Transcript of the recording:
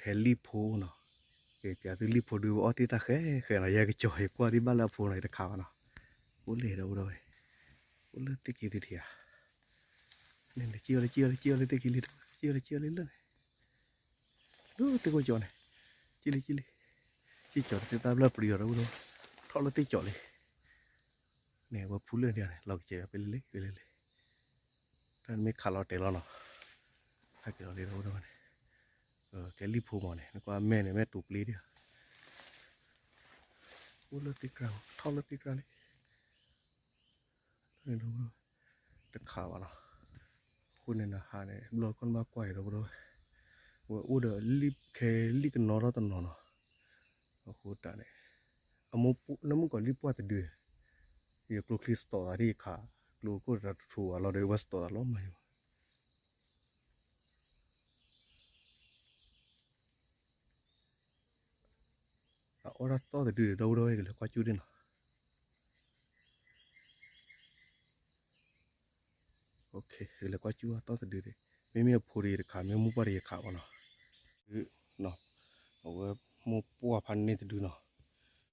ခဲလံၣ်ဖိနီၤ, ကဲပျးသုလံၣ်ဖိဒုး အီၣ်တ့ၢ်တၢ်ဃဲဃဲနီၤ, ယဲကစီၤ ယကွၢ်ဒံးဘၣ်လၢအဖိနီၤ ယတခးဘၣ်နီၤ, အိၣ်လၢဒီပုၢ်ဒီဝဲၢ်, အိၣ်လၢသ့ၣ်က့ၤသုထံဧါ, န့ၣ် ကံၣ်အီၤလၢ ကံၣ်အီၤလၢ ကံၣ်အီၤလၢသ့ၣ်က့ၤလံ, ကံၣ်အီၤလၢ ကံၣ်အီၤလၢလၢန့ၣ်, လၢသ့ၣ်ကိၢ်ကၠီန့ၣ်, ကံၣ်လံ ကံၣ်လံ, ကံၣ်ကၠီတသ့ၣ်သၣ်ဘျၢပျံၤအီၤဒီပုၢ်ဒီဝဲၢ်, ထီၣ်လၢသ့ၣ်ကၠီလံ, န့ၣ် ဝဲဖူလၢန့ၣ် လီၤကစဲး ဖဲလၢလံ ဖဲလၢလံ တၢ်နမ့ၢ်ခးလီၤတဲာ်လီၤနီၤ, ဟဲက့ၤလီၤလံဒီပုၢ်ဒီဝဲၢ်န့ၣ်, ကဲလံၣ်ဖိမးန့ၣ် နကွၢ်မဲာ်န့ၣ် မဲာ်တူၤပျ့ဒံးဧါ, အိၣ်လၢသ့ၣ်ကြၢး ထီၣ်လၢသ့ၣ်ကြၢးလံ, တခးဘၣ်နီၤ, အဃိန့ၣ်နဟးန့ၣ် ဘျီကီၢ်နဘၣ်ကွၢ်အံၤဒီပုၢ်ဒီဝဲၢ်, ဝဲအိၣ်ဒီးလံာ်ခဲလံာ်တနီၤထီၣ်တနီၤနီၤ, အဃိတၢ်န့ၣ် အမိၢ်လၢမုၣ်ကီၤလံၢ်ပှၢ်တဒု, ယကျိချံစတီၤသးဒ်ယခး, ကျိခိၣ်တရၣ်တထူဝါလီၤဒီး ဝဲစတီၤသးလီၤမးယၤ, အအီၣ်တၢ်သီၣ်တဒုဒီး ဒီပုၢ်ဒီဝဲၢ် ကလဲၤကွၢ်ကၠူၣ်ဒံးနီၤ, ကလဲၤကွၢ်ကၠူၣ်အသီၣ်တဒုဒံး, မ့မ့ၢ်အဖိဒီးယတခး မ့ၢ်မိၢ်ပှၢ်ဒီးယခးဘၣ်နီၤ, အဝဲမိၢ်ပှၢ်ဖးန့ၢ်တဒုနီၤ,